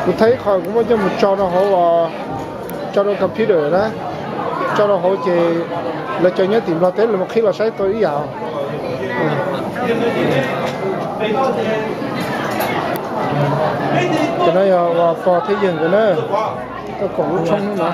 Kuv thaij ib qho kuv muab coj mus tso rau hauv, tso rau computer na, tso rau hauv ces lawv cov nyob tim Nplog teb lawv mus qhib los saib tau ib yam. Cov no yog uas pog thiab yawg nkawd na, tuaj koom lub tshoob hnub no.